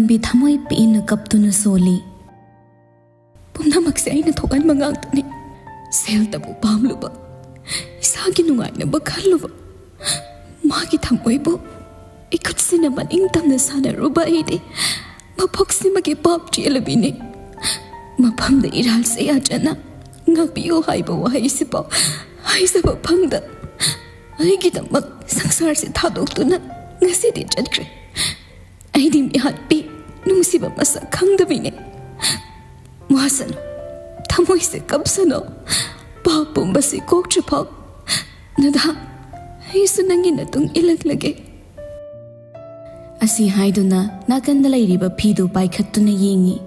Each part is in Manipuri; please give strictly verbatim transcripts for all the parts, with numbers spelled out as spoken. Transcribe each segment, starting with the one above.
ꯕꯤ ꯊꯃꯣꯏ ꯄꯦꯟꯅ ꯀꯞꯇꯨꯅ ꯁꯣꯜꯂꯤ꯫ "ꯄꯨꯝꯅꯃꯛꯁꯦ ꯑꯩꯅ ꯊꯣꯛꯍꯟꯕ ꯉꯥꯛꯇꯅꯤ꯫ ꯁꯦꯜꯇꯕꯨ ꯄꯥꯝꯂꯨꯕ, ꯏꯁꯥꯒꯤ ꯅꯨꯡꯉꯥꯏꯅꯕ ꯈꯜꯂꯨꯕ, ꯃꯥꯒꯤ ꯊꯃꯣꯏꯕꯨ ꯏꯈꯨꯠꯁꯤꯅ ꯃꯅꯤꯡ ꯇꯝꯅ ꯁꯥꯟꯅꯔꯨꯕ ꯑꯩꯗꯤ ꯃꯄꯣꯛꯁꯤꯃꯒꯤ ꯄꯥꯞ ꯆꯦꯜꯂꯕꯤꯅꯤ꯫ ꯃꯐꯝꯗ ꯏꯔꯥꯜꯁꯦ ꯌꯥꯆꯅ ꯉꯥꯛꯄꯤꯌꯨ ꯍꯥꯏꯕ ꯋꯥꯍꯩꯁꯤꯐꯥꯎ ꯍꯥꯏꯖꯕ ꯐꯪꯗ ꯑꯩꯒꯤꯗꯃꯛ ꯁꯪꯁꯥꯔꯁꯤ ꯊꯥꯗꯣꯛꯇꯨꯅ ꯉꯁꯤꯗꯤ ꯆꯠꯈ꯭ꯔꯦ꯫ ꯑꯩꯗꯤ ꯃꯤꯍꯥꯠꯄꯤ, ꯅꯨꯡꯁꯤꯕ ꯃꯁꯛ ꯈꯪꯗꯕꯤꯅꯦ꯫ ꯋꯥꯁꯅꯨ, ꯊꯃꯣꯏꯁꯦ ꯀꯞꯁꯅꯨ, ꯄꯥꯞ ꯄꯨꯝꯕꯁꯤ ꯀꯣꯛꯇ꯭ꯔꯤꯐꯥꯎ꯫ ꯅꯗꯥ, ꯑꯩꯁꯨ ꯅꯪꯒꯤ ꯅꯇꯨꯡ ꯏꯜꯂꯛꯂꯒꯦ꯫" ꯑꯁꯤ ꯍꯥꯏꯗꯨꯅ ꯅꯥꯀꯟꯗ ꯂꯩꯔꯤꯕ ꯐꯤꯗꯨ ꯄꯥꯏꯈꯠꯇꯨꯅ ꯌꯦꯡꯉꯤ꯫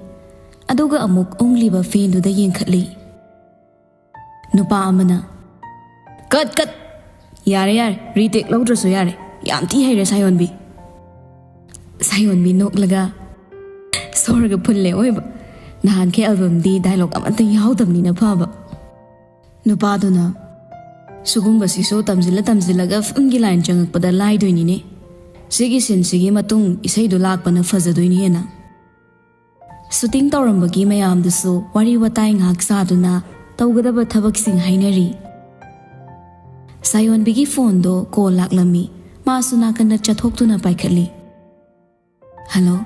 ꯑꯗꯨꯒ ꯑꯃꯨꯛ ꯎꯪꯂꯤꯕ ꯐꯦꯟꯗꯨꯗ ꯌꯦꯡꯈꯠꯂꯤ꯫ ꯅꯨꯄꯥ ꯑꯃꯅ, "ꯀꯠ, ꯀꯠ! ꯌꯥꯔꯦ, ꯌꯥꯔꯦ, ꯔꯤꯇꯦꯛ ꯂꯧꯗ꯭ꯔꯁꯨ ꯌꯥꯔꯦ꯫ ꯌꯥꯝ ꯊꯤ ꯍꯩꯔꯦ, ꯁꯥꯌꯣꯟꯕꯤ꯫" ꯁꯥꯌꯣꯟꯕꯤ ꯅꯣꯛꯂꯒ, "ꯁꯣꯔꯒ ꯐꯨꯜꯂꯦ ꯑꯣꯏꯕ꯫ ꯅꯍꯥꯟꯈꯩ ꯑꯦꯜꯕꯝꯗꯤ ꯗꯥꯏꯂꯣꯛ ꯑꯃꯠꯇ ꯌꯥꯎꯗꯕꯅꯤꯅ ꯐꯕ꯫" ꯅꯨꯄꯥꯗꯨꯅ, "ꯁꯤꯒꯨꯝꯕꯁꯤꯁꯨ ꯇꯝꯁꯤꯜꯂ ꯇꯝꯁꯤꯜꯂꯒ ꯐꯤꯂꯝꯒꯤ ꯂꯥꯏꯟ ꯆꯪꯉꯛꯄꯗ ꯂꯥꯏꯗꯣꯏꯅꯤꯅꯦ꯫ ꯁꯤꯒꯤ ꯁꯤꯟꯁꯤꯒꯤ ꯃꯇꯨꯡ ꯏꯁꯩꯗꯨ ꯂꯥꯛꯄꯅ ꯐꯖꯗꯣꯏꯅꯤ ꯍꯦꯟꯅ꯫" ꯁꯨꯇꯤꯡ ꯇꯧꯔꯝꯕꯒꯤ ꯃꯌꯥꯝꯗꯨꯁꯨ ꯋꯥꯔꯤ ꯋꯥꯇꯥꯏ ꯉꯥꯏꯍꯥꯛ ꯁꯥꯗꯨꯅ ꯇꯧꯒꯗꯕ ꯊꯕꯛꯁꯤꯡ ꯍꯥꯏꯅꯔꯤ꯫ ꯁꯥꯌꯣꯟꯕꯤꯒꯤ ꯐꯣꯟꯗꯣ ꯀꯣꯜ ꯂꯥꯛꯂꯝꯃꯤ꯫ ꯃꯥꯁꯨ ꯅꯥꯀꯟꯗ ꯆꯠꯊꯣꯛꯇꯨꯅ ꯄꯥꯏꯈꯠꯂꯤ꯫ "ꯍꯜꯂꯣ?"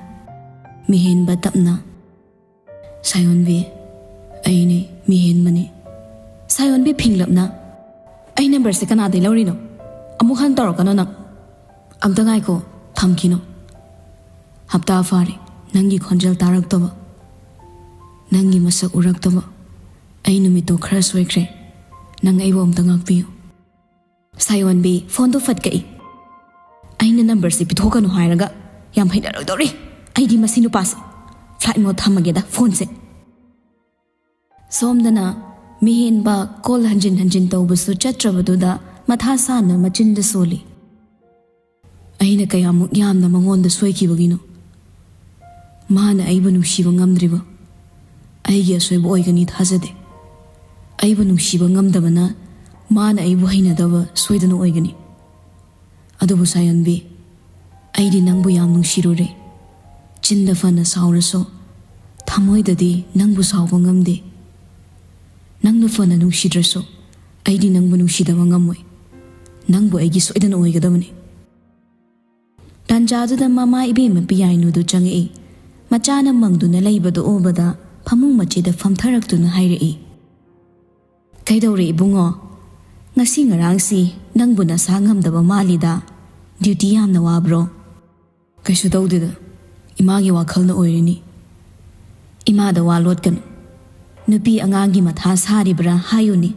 ꯃꯤꯍꯦꯟꯕ ꯇꯞꯅ꯫ "ꯁꯥꯌꯣꯟꯕꯤ, ꯑꯩꯅꯦ, ꯃꯤꯍꯦꯟꯕꯅꯦ꯫" ꯁꯥꯌꯣꯟꯕꯤ ꯐꯤꯡꯂꯞꯅ, "ꯑꯩ ꯅꯝꯕꯔꯁꯦ ꯀꯅꯥꯗꯩ ꯂꯧꯔꯤꯅꯣ? ꯑꯃꯨꯛ ꯍꯟꯅ ꯇꯧꯔꯛꯀꯅꯣ ꯅꯪ꯫" "ꯑꯝꯇ ꯉꯥꯏꯈꯣ, ꯊꯝꯈꯤꯅꯣ꯫ ꯍꯞꯇꯥ ꯐꯥꯔꯦ ꯅꯪꯒꯤ ꯈꯣꯟꯖꯦꯜ ꯇꯥꯔꯛꯇꯕ, ꯅꯪꯒꯤ ꯃꯁꯛ ꯎꯔꯛꯇꯕ꯫ ꯑꯩ ꯅꯨꯃꯤꯠꯇꯣ ꯈꯔ ꯁꯣꯏꯈ꯭ꯔꯦ꯫ ꯅꯪ ꯑꯩꯕꯨ ꯑꯝꯇ ꯉꯥꯛꯄꯤꯌꯨ꯫" ꯁꯥꯌꯣꯟꯕꯤ ꯐꯣꯟꯗꯣ ꯐꯠ ꯀꯛꯏ꯫ "ꯑꯩꯅ ꯅꯝꯕꯔꯁꯤ ꯄꯤꯊꯣꯛꯀꯅꯨ ꯍꯥꯏꯔꯒ ꯌꯥꯝ ꯍꯩꯅꯔꯣꯏꯗꯧꯔꯤ꯫ ꯑꯩꯗꯤ ꯃꯁꯤ ꯅꯨꯄꯥꯁꯦ꯫ ꯐ꯭ꯂꯥꯏꯠ ꯃꯣꯗ ꯊꯝꯃꯒꯦꯗ ꯐꯣꯟꯁꯦ꯫" ꯁꯣꯝꯗꯅ ꯃꯤꯍꯦꯟꯕ ꯀꯣꯜ ꯍꯟꯖꯤꯟ ꯍꯟꯖꯤꯟ ꯇꯧꯕꯁꯨ ꯆꯠꯇ꯭ꯔꯕꯗꯨꯗ ꯃꯊꯥ ꯁꯥꯅ ꯃꯆꯤꯟꯗ ꯁꯣꯜꯂꯤ꯫ "ꯑꯩꯅ ꯀꯌꯥꯃꯨꯛ ꯌꯥꯝꯅ ꯃꯉꯣꯟꯗ ꯁꯣꯏꯈꯤꯕꯒꯤꯅꯣ? ꯃꯥꯅ ꯑꯩꯕꯨ ꯅꯨꯡꯁꯤꯕ ꯉꯝꯗ꯭ꯔꯤꯕ ꯑꯩꯒꯤ ꯑꯁꯣꯏꯕ ꯑꯣꯏꯒꯅꯤ ꯊꯥꯖꯗꯦ꯫ ꯑꯩꯕꯨ ꯅꯨꯡꯁꯤꯕ ꯉꯝꯗꯕꯅ ꯃꯥꯅ ꯑꯩꯕꯨ ꯍꯩꯅꯗꯕ ꯁꯣꯏꯗꯅ ꯑꯣꯏꯒꯅꯤ꯫ ꯑꯗꯨꯕꯨ ꯁꯥꯌꯣꯟꯕꯤ, ꯑꯩꯗꯤ ꯅꯪꯕꯨ ꯌꯥꯝ ꯅꯨꯡꯁꯤꯔꯨꯔꯦ꯫ ꯆꯤꯟꯗ ꯐꯅ ꯁꯥꯎꯔꯁꯨ, ꯊꯃꯣꯏꯗꯗꯤ ꯅꯪꯕꯨ ꯁꯥꯎꯕ ꯉꯝꯗꯦ꯫ ꯅꯪꯅ ꯐꯅ ꯅꯨꯡꯁꯤꯗ꯭ꯔꯁꯨ, ꯑꯩꯗꯤ ꯅꯪꯕꯨ ꯅꯨꯡꯁꯤꯗꯕ ꯉꯝꯃꯣꯏ꯫ ꯅꯪꯕꯨ ꯑꯩꯒꯤ ꯁꯣꯏꯗꯅ ꯑꯣꯏꯒꯗꯕꯅꯤ꯫ ꯇꯥꯟꯖꯥꯗꯨꯗ ꯃꯃꯥ ꯏꯕꯦꯝꯃ ꯄꯤꯌꯥꯏꯅꯨꯗꯨ ꯆꯪꯉꯛꯏ꯫ ꯃꯆꯥꯅ ꯃꯪꯗꯨꯅ ꯂꯩꯕꯗꯨ ꯎꯕꯗ ꯐꯃꯨꯡ ꯃꯆꯤꯗ ꯐꯝꯊꯔꯛꯇꯨꯅ ꯍꯥꯏꯔꯛꯏ, "ꯀꯩꯗꯧꯔꯦ ꯏꯕꯨꯡꯉꯣ? ꯉꯁꯤ ꯉꯔꯥꯡꯁꯤ ꯅꯪꯕꯨ ꯅꯁꯥ ꯉꯝꯗꯕ ꯃꯥꯜꯂꯤꯗ꯫ ꯗ꯭ꯌꯨꯇꯤ ꯌꯥꯝꯅ ꯋꯥꯕ꯭ꯔꯣ?" "ꯀꯩꯁꯨ ꯇꯧꯗꯦꯗ, ꯏꯃꯥꯒꯤ ꯋꯥꯈꯜꯅ ꯑꯣꯏꯔꯤꯅꯤ꯫" "ꯏꯃꯥꯗ ꯋꯥ ꯂꯣꯠꯀꯅꯨ꯫ ꯅꯨꯄꯤ ꯑꯉꯥꯡꯒꯤ ꯃꯊꯥ ꯁꯥꯔꯤꯕ꯭ꯔꯥ ꯍꯥꯏꯌꯨꯅꯦ꯫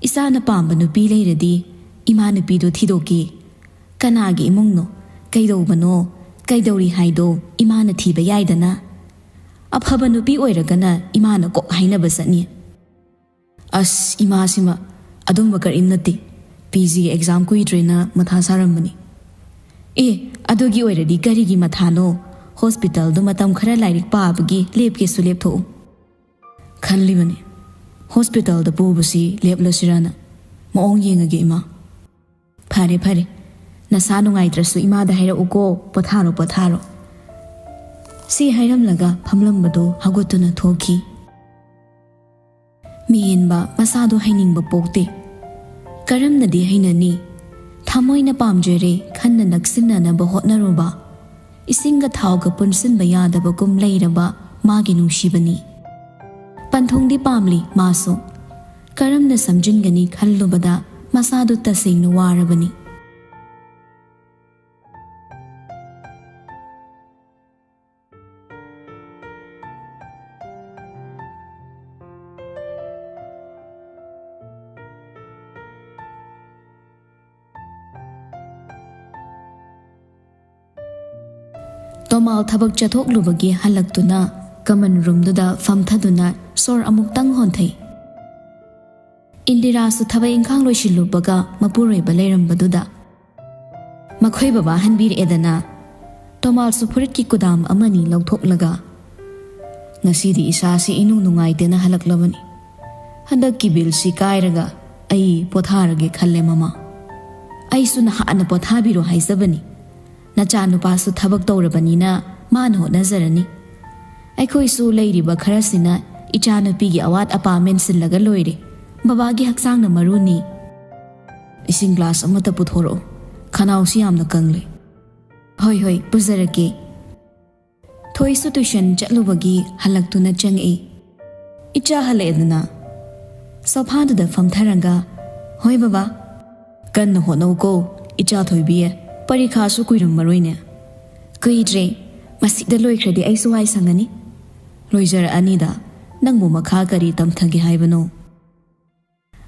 ꯏꯆꯥꯅ ꯄꯥꯝꯕ ꯅꯨꯄꯤ ꯂꯩꯔꯗꯤ ꯏꯃꯥ ꯅꯨꯄꯤꯗꯣ ꯊꯤꯗꯣꯛꯀꯦ꯫ ꯀꯅꯥꯒꯤ ꯏꯃꯨꯡꯅꯣ, ꯀꯩꯗꯧꯕꯅꯣ, ꯀꯩꯗꯧꯔꯤ ꯍꯥꯏꯗꯣ ꯏꯃꯥꯅ ꯊꯤꯕ ꯌꯥꯏꯗꯅ꯫ ꯑꯐꯕ ꯅꯨꯄꯤ ꯑꯣꯏꯔꯒꯅ ꯏꯃꯥꯅ ꯀꯣꯛ ꯍꯥꯏꯅꯕ ꯆꯠꯅꯤ꯫" "ꯑꯁ, ꯏꯃꯥꯁꯤꯃ ꯑꯗꯨꯝꯕ ꯀꯔꯤꯝ ꯅꯠꯇꯦ꯫ ꯄꯤ ꯖꯤꯒꯤ ꯑꯦꯛꯖꯥꯝ ꯀꯨꯏꯗ꯭ꯔꯦꯅ ꯃꯊꯥ ꯁꯥꯔꯝꯕꯅꯤ꯫" "ꯑꯦ, ꯑꯗꯨꯒꯤ ꯑꯣꯏꯔꯗꯤ ꯀꯔꯤꯒꯤ ꯃꯊꯥꯅꯣ? ꯍꯣꯁꯄꯤꯇꯥꯜꯗ ꯃꯇꯝ ꯈꯔ ꯂꯥꯏꯔꯤꯛ ꯄꯥꯕꯒꯤ ꯂꯦꯞꯀꯦꯁꯨ ꯂꯦꯞꯊꯣꯛꯎ꯫" "ꯈꯜꯂꯤꯕꯅꯤ, ꯍꯣꯁꯄꯤꯇꯥꯜꯗ ꯄꯨꯕꯁꯤ ꯂꯦꯞꯂꯁꯤꯔꯥꯅ꯫ ꯃꯑꯣꯡ ꯌꯦꯡꯉꯒꯦ ꯏꯃꯥ꯫" "ꯐꯔꯦ, ꯐꯔꯦ꯫ ꯅꯁꯥ ꯅꯨꯡꯉꯥꯏꯇ꯭ꯔꯁꯨ ꯏꯃꯥꯗ ꯍꯥꯏꯔꯛꯎꯀꯣ꯫ ꯄꯣꯊꯥꯔꯣ, ꯄꯣꯊꯥꯔꯣ꯫" ꯁꯤ ꯍꯥꯏꯔꯝꯂꯒ ꯐꯝꯂꯝꯕꯗꯨ ꯍꯧꯒꯠꯇꯨꯅ ꯊꯣꯛꯈꯤ꯫ ꯃꯤꯍꯦꯟꯕ ꯃꯁꯥꯗꯣ ꯍꯩꯅꯤꯡꯕ ꯄꯣꯛꯇꯦ꯫ ꯀꯔꯝꯅꯗꯤ ꯍꯩꯅꯅꯤ? ꯊꯃꯣꯏꯅ ꯄꯥꯝꯖꯔꯦ ꯈꯟꯅ ꯅꯛꯁꯤꯟꯅꯅꯕ ꯍꯣꯠꯅꯔꯨꯕ, ꯏꯁꯤꯡꯒ ꯊꯥꯎꯒ ꯄꯨꯟꯁꯤꯟꯕ ꯌꯥꯗꯕꯒꯨꯝ ꯂꯩꯔꯕ ꯃꯥꯒꯤ ꯅꯨꯡꯁꯤꯕꯅꯤ꯫ ꯄꯟꯊꯨꯡꯗꯤ ꯄꯥꯝꯂꯤ ꯃꯥꯁꯨ꯫ ꯀꯔꯝꯅ ꯁꯝꯖꯤꯟꯒꯅꯤ ꯈꯜꯂꯨꯕꯗ ꯃꯁꯥꯗꯨ ꯇꯁꯦꯡꯅ ꯋꯥꯔꯕꯅꯤ꯫ ꯇꯣꯃꯥꯜ ꯊꯕꯛ ꯆꯠꯊꯣꯛꯂꯨꯕꯒꯤ ꯍꯜꯂꯛꯇꯨꯅ ꯀꯃꯟ ꯔꯨꯝꯗꯨꯗ ꯐꯝꯊꯗꯨꯅ ꯁꯣꯔ ꯑꯃꯨꯛꯇꯪ ꯍꯣꯟꯊꯩ꯫ ꯏꯟꯗꯤꯔꯥꯁꯨ ꯊꯕꯛ ꯏꯪꯈꯥꯡ ꯂꯣꯏꯁꯤꯜꯂꯨꯕꯒ ꯃꯄꯨꯔꯣꯏꯕ ꯂꯩꯔꯝꯕꯗꯨꯗ, "ꯃꯈꯣꯏ ꯕꯕꯥ ꯍꯟꯕꯤꯔꯛꯑꯦꯗꯅ꯫" ꯇꯣꯃꯥꯜꯁꯨ ꯐꯨꯔꯤꯠꯀꯤ ꯀꯨꯗꯥꯝ ꯑꯃꯅꯤ ꯂꯧꯊꯣꯛꯂꯒ, "ꯉꯁꯤꯗꯤ ꯏꯁꯥꯁꯤ ꯏꯅꯨꯡ ꯅꯨꯡꯉꯥꯏꯇꯦꯅ ꯍꯜꯂꯛꯂꯕꯅꯤ꯫ ꯍꯟꯗꯛꯀꯤ ꯕꯤꯜꯁꯤ ꯀꯥꯏꯔꯒ ꯑꯩ ꯄꯣꯊꯥꯔꯒꯦ ꯈꯜꯂꯦ ꯃꯃꯥ꯫" "ꯑꯩꯁꯨ ꯅꯍꯥꯟꯅ ꯄꯣꯊꯥꯕꯤꯔꯣ ꯍꯥꯏꯖꯕꯅꯤ꯫ ꯅꯆꯥꯅꯨꯄꯥꯁꯨ ꯊꯕꯛ ꯇꯧꯔꯕꯅꯤꯅ ꯃꯥꯅ ꯍꯣꯠꯅꯖꯔꯅꯤ꯫ ꯑꯩꯈꯣꯏꯁꯨ ꯂꯩꯔꯤꯕ ꯈꯔꯁꯤꯅ ꯏꯆꯥꯅꯨꯄꯤꯒꯤ ꯑꯋꯥꯠ ꯑꯄꯥ ꯃꯦꯟꯁꯤꯜꯂꯒ ꯂꯣꯏꯔꯦ꯫ ꯕꯕꯥꯒꯤ ꯍꯛꯆꯥꯡꯅ ꯃꯔꯨꯅꯤ꯫ ꯏꯁꯤꯡ ꯒ꯭ꯂꯥꯁ ꯑꯃꯠꯇ ꯄꯨꯊꯣꯔꯛꯑꯣ꯫ ꯈꯅꯥꯎꯁꯤ ꯌꯥꯝꯅ ꯀꯪꯂꯦ꯫ ꯍꯣꯏ, ꯍꯣꯏ, ꯄꯨꯖꯔꯛꯀꯦ꯫ ꯊꯣꯏꯁꯨ ꯇ꯭ꯌꯨꯁꯟ ꯆꯠꯂꯨꯕꯒꯤ ꯍꯜꯂꯛꯇꯨꯅ ꯆꯪꯉꯛꯏ꯫ ꯏꯆꯥ ꯍꯜꯂꯛꯑꯦꯗꯅ꯫ ꯁꯣꯐꯥꯗꯨꯗ ꯐꯝꯊꯔꯒ, "ꯍꯣꯏ ꯕꯕꯥ꯫ ꯀꯟꯅ ꯍꯣꯠꯅꯧꯀꯣ, ꯏꯆꯥ ꯊꯣꯏꯕꯤ꯫ ꯄꯔꯤꯈꯥꯁꯨ ꯀꯨꯏꯔꯝꯃꯔꯣꯏꯅꯦ꯫" "ꯀꯨꯏꯗ꯭ꯔꯦ꯫ ꯃꯁꯤꯗ ꯂꯣꯏꯈ꯭ꯔꯗꯤ ꯑꯩꯁꯨ ꯋꯥꯏ ꯁꯪꯉꯅꯤ꯫" "ꯂꯣꯏꯖꯔꯛꯑꯅꯤꯗ꯫ ꯅꯪꯕꯨ ꯃꯈꯥ ꯀꯔꯤ ꯇꯝꯊꯒꯦ ꯍꯥꯏꯕꯅꯣ?"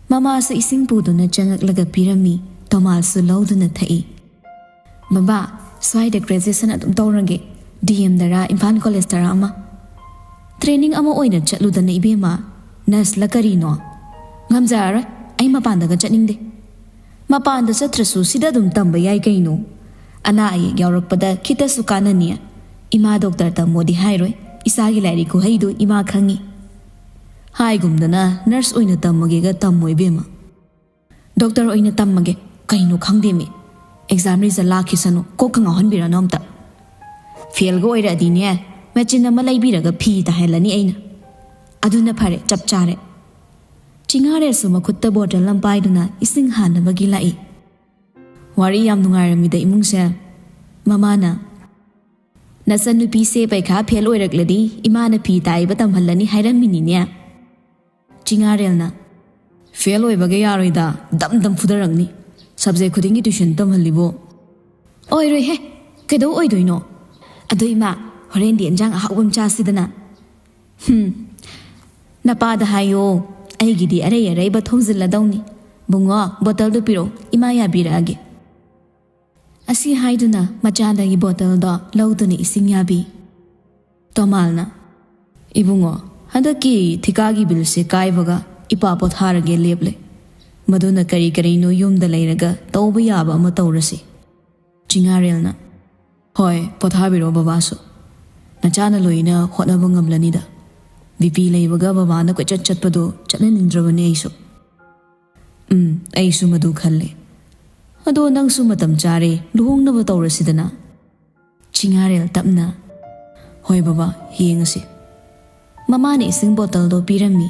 ꯃꯃꯥꯁꯨ ꯏꯁꯤꯡ ꯄꯨꯗꯨꯅ ꯆꯪꯉꯛꯂꯒ ꯄꯤꯔꯝꯃꯤ꯫ ꯇꯣꯃꯥꯁꯁꯨ ꯂꯧꯗꯨꯅ ꯊꯛꯏ꯫ "ꯕꯕꯥ, ꯁ꯭ꯋꯥꯏꯗ ꯒ꯭ꯔꯦꯖꯨꯑꯦꯁꯟ ꯑꯗꯨꯝ ꯇꯧꯔꯒꯦ꯫ ꯗꯤ ꯑꯦꯝꯗꯔꯥ ꯏꯝꯐꯥꯜ ꯀꯣꯂꯦꯖꯇꯔꯥ ꯑꯃ꯫ ꯇ꯭ꯔꯦꯅꯤꯡ ꯑꯃ ꯑꯣꯏꯅ ꯆꯠꯂꯨꯗꯅ ꯏꯕꯦꯝꯃ꯫ ꯅꯔꯁꯂ ꯀꯔꯤꯅꯣ? ꯉꯝꯖꯔꯔꯣꯏ꯫ ꯑꯩ ꯃꯄꯥꯟꯗꯒ ꯆꯠꯅꯤꯡꯗꯦ꯫" "ꯃꯄꯥꯟꯗ ꯆꯠꯇ꯭ꯔꯁꯨ ꯁꯤꯗ ꯑꯗꯨꯝ ꯇꯝꯕ ꯌꯥꯏ ꯀꯩꯅꯣ꯫ ꯑꯅꯥ ꯑꯌꯦꯛ ꯌꯥꯎꯔꯛꯄꯗ ꯈꯤꯇꯁꯨ ꯀꯥꯟꯅꯅꯤ꯫ ꯏꯃꯥ ꯗꯣꯛꯇꯔ ꯇꯝꯃꯣꯗꯤ ꯍꯥꯏꯔꯣꯏ꯫ ꯏꯆꯥꯒꯤ ꯂꯥꯏꯔꯤꯛ ꯈꯨꯍꯩꯗꯨ ꯏꯃꯥ ꯈꯪꯉꯤ꯫ ꯍꯥꯏꯒꯨꯝꯗꯅ ꯅꯔꯁ ꯑꯣꯏꯅ ꯇꯝꯃꯒꯦꯒ ꯇꯝꯃꯣ ꯏꯕꯦꯝꯃ꯫" "ꯗꯣꯛꯇꯔ ꯑꯣꯏꯅ ꯇꯝꯃꯒꯦ꯫ ꯀꯩꯅꯣ ꯈꯪꯗꯦꯃꯤ꯫ ꯑꯦꯛꯖꯥꯝ ꯔꯤꯖꯜ ꯂꯥꯛꯈꯤꯁꯅꯨ, ꯀꯣꯛꯀ ꯉꯥꯎꯍꯟꯕꯤꯔꯅꯨ ꯑꯝꯇ꯫ ꯐꯦꯜꯒ ꯑꯣꯏꯔꯛꯑꯗꯤꯅꯦ, ꯃꯦꯆꯤꯟ ꯑꯃ ꯂꯩꯕꯤꯔꯒ ꯐꯤ ꯇꯥꯍꯜꯂꯅꯤ ꯑꯩꯅ꯫ ꯑꯗꯨꯅ ꯐꯔꯦ, ꯆꯞ ꯆꯥꯔꯦ꯫" ꯆꯤꯉꯥꯔꯦꯜꯁꯨ ꯃꯈꯨꯠꯇ ꯕꯣꯇꯜ ꯑꯃ ꯄꯥꯏꯗꯨꯅ ꯏꯁꯤꯡ ꯍꯥꯟꯅꯕꯒꯤ ꯂꯥꯛꯏ꯫ "ꯋꯥꯔꯤ ꯌꯥꯝ ꯅꯨꯡꯉꯥꯏꯔꯝꯃꯤꯗ ꯏꯃꯨꯡꯁꯦ꯫" ꯃꯃꯥꯅ, "ꯅꯆꯟꯅꯨꯄꯤꯁꯦ ꯄꯩꯈꯥ ꯐꯦꯜ ꯑꯣꯏꯔꯛꯂꯗꯤ ꯏꯃꯥꯅ ꯐꯤ ꯇꯥꯏꯕ ꯇꯝꯍꯜꯂꯅꯤ ꯍꯥꯏꯔꯝꯃꯤꯅꯤꯅꯦ꯫" ꯆꯤꯉꯥꯔꯦꯜꯅ, "ꯐꯦꯜ ꯑꯣꯏꯕꯒ ꯌꯥꯔꯣꯏꯗ, ꯗꯝ ꯗꯝ ꯐꯨꯗꯔꯛꯅꯤ꯫ ꯁꯕꯖꯦꯛ ꯈꯨꯗꯤꯡꯒꯤ ꯇ꯭ꯌꯨꯁꯟ ꯇꯝꯍꯜꯂꯤꯕꯣ꯫" "ꯑꯣꯏꯔꯣꯏꯍꯦ, ꯀꯩꯗꯧ ꯑꯣꯏꯗꯣꯏꯅꯣ? ꯑꯗꯣ ꯏꯃꯥ, ꯍꯣꯔꯦꯟꯗꯤ ꯏꯟꯖꯥꯡ ꯑꯍꯥꯎꯕ ꯑꯃ ꯆꯥꯁꯤꯗꯅ꯫" "ꯍꯨꯝ, ꯅꯄꯥꯗ ꯍꯥꯏꯌꯣ, ꯑꯩꯒꯤꯗꯤ ꯑꯔꯩ ꯑꯔꯩꯕ ꯊꯣꯡꯖꯤꯜꯂꯗꯧꯅꯤ꯫ ꯕꯨꯡꯉꯣ, ꯕꯣꯇꯜꯗꯨ ꯄꯤꯔꯛꯑꯣ, ꯏꯃꯥ ꯌꯥꯕꯤꯔꯛꯑꯒꯦ꯫" ꯑꯁꯤ ꯍꯥꯏꯗꯨꯅ ꯃꯆꯥꯗꯒꯤ ꯕꯣꯇꯜꯗꯣ ꯂꯧꯗꯨꯅ ꯏꯁꯤꯡ ꯌꯥꯕꯤ꯫ ꯇꯣꯃꯥꯜꯅ, "ꯏꯕꯨꯡꯉꯣ, ꯍꯟꯗꯛꯀꯤ ꯊꯤꯀꯥꯒꯤ ꯕꯤꯜꯁꯦ ꯀꯥꯏꯕꯒ ꯏꯄꯥ ꯄꯣꯊꯥꯔꯒꯦ ꯂꯦꯞꯂꯦ꯫ ꯃꯗꯨꯅ ꯀꯔꯤ ꯀꯔꯤꯅꯣ ꯌꯨꯝꯗ ꯂꯩꯔꯒ ꯇꯧꯕ ꯌꯥꯕ ꯑꯃ ꯇꯧꯔꯁꯤ꯫" ꯆꯤꯉꯥꯔꯦꯜꯅ, "ꯍꯣꯏ, ꯄꯣꯊꯥꯕꯤꯔꯣ ꯕꯕꯥꯁꯨ꯫ ꯅꯆꯥꯅ ꯂꯣꯏꯅ ꯍꯣꯠꯅꯕ ꯉꯝꯂꯅꯤꯗ꯫ ꯕꯤ ꯄꯤ ꯂꯩꯕꯒ ꯕꯕꯥꯅ ꯀꯣꯏꯆꯠ ꯆꯠꯄꯗꯣ ꯆꯠꯅꯅꯤꯡꯗ꯭ꯔꯕꯅꯦ ꯑꯩꯁꯨ꯫" "ꯎꯝ, ꯑꯩꯁꯨ ꯃꯗꯨ ꯈꯜꯂꯦ꯫ ꯑꯗꯣ ꯅꯪꯁꯨ ꯃꯇꯝ ꯆꯥꯔꯦ, ꯂꯨꯍꯣꯡꯅꯕ ꯇꯧꯔꯁꯤꯗꯅ꯫" ꯆꯤꯉꯥꯔꯦꯜ ꯇꯞꯅ, "ꯍꯣꯏ ꯕꯕꯥ, ꯌꯦꯡꯉꯁꯤ꯫" ꯃꯃꯥꯅ ꯏꯁꯤꯡ ꯕꯣꯇꯜꯗꯣ ꯄꯤꯔꯝꯃꯤ꯫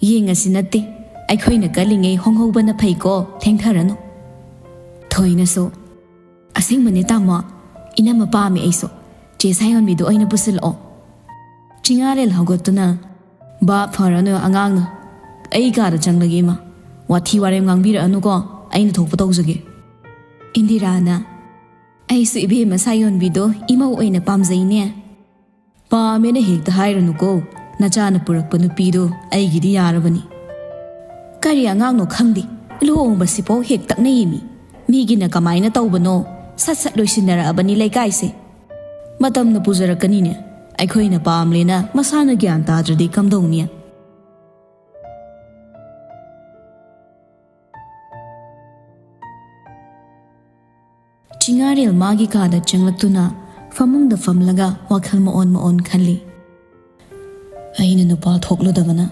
"ꯌꯦꯡꯉꯁꯤ ꯅꯠꯇꯦ, ꯑꯩꯈꯣꯏꯅ ꯀꯜꯂꯤꯉꯩ ꯍꯣꯡꯍꯧꯕꯅ ꯐꯩꯀꯣ, ꯊꯦꯡꯊꯔꯅꯨ꯫" ꯊꯣꯏꯅꯁꯨ, "ꯑꯁꯦꯡꯕꯅꯦ ꯇꯥꯃꯣ, ꯏꯅꯝꯃ ꯄꯥꯝꯃꯦ ꯑꯩꯁꯨ꯫ ꯆꯦ ꯁꯥꯌꯣꯟꯕꯤꯗꯨ ꯑꯣꯏꯅ ꯄꯨꯁꯤꯜꯂꯛꯑꯣ꯫" ꯆꯤꯉꯥꯔꯦꯜ ꯍꯧꯒꯠꯇꯨꯅ, "ꯕꯥ, ꯐꯔꯅꯨ ꯑꯉꯥꯡꯅ꯫ ꯑꯩ ꯀꯥꯗ ꯆꯪꯂꯒꯦ ꯏꯃꯥ꯫ ꯋꯥꯊꯤ ꯋꯥꯔꯦꯝ ꯉꯥꯡꯕꯤꯔꯛꯑꯅꯨꯀꯣ, ꯑꯩꯅ ꯊꯣꯛꯄ ꯇꯧꯖꯒꯦ꯫" ꯏꯟꯗꯤꯔꯥꯅ, "ꯑꯩꯁꯨ ꯏꯕꯦꯝꯃ ꯁꯥꯌꯣꯟꯕꯤꯗꯣ ꯏꯃꯧ ꯑꯣꯏꯅ ꯄꯥꯝꯖꯩꯅꯦ꯫" "ꯄꯥꯝꯃꯦꯅ ꯍꯦꯛꯇ ꯍꯥꯏꯔꯨꯅꯨꯀꯣ, ꯅꯆꯥꯅ ꯄꯨꯔꯛꯄ ꯅꯨꯄꯤꯗꯣ ꯑꯩꯒꯤꯗꯤ ꯌꯥꯔꯕꯅꯤ꯫" "ꯀꯔꯤ ꯑꯉꯥꯡꯅꯣ ꯈꯪꯗꯦ, ꯂꯨꯍꯣꯡꯕꯁꯤꯐꯥꯎ ꯍꯦꯛ ꯇꯛꯅꯩꯌꯦꯃꯤ꯫ ꯃꯤꯒꯤꯅ ꯀꯃꯥꯏꯅ ꯇꯧꯕꯅꯣ, ꯁꯠ ꯁꯠ ꯂꯣꯏꯁꯤꯟꯅꯔꯛꯑꯕꯅꯤ ꯂꯩꯀꯥꯏꯁꯦ꯫ ꯃꯇꯝꯅ ꯄꯨꯖꯔꯛꯀꯅꯤꯅꯦ, ꯑꯩꯈꯣꯏꯅ ꯄꯥꯝꯂꯦꯅ ꯃꯁꯥꯅ ꯒ꯭ꯌꯥꯟ ꯇꯥꯗ꯭ꯔꯗꯤ ꯀꯝꯗꯧꯅꯤ?" ꯆꯤꯉꯥꯔꯦꯜ ꯃꯥꯒꯤ ꯀꯥꯗ ꯆꯪꯂꯛꯇꯨꯅ ꯐꯃꯨꯡꯗ ꯐꯝꯂꯒ ꯋꯥꯈꯜ ꯃꯑꯣꯟ ꯃꯑꯣꯟ ꯈꯜꯂꯤ꯫ "ꯑꯩꯅ ꯅꯨꯄꯥ ꯊꯣꯛꯂꯨꯗꯕꯅ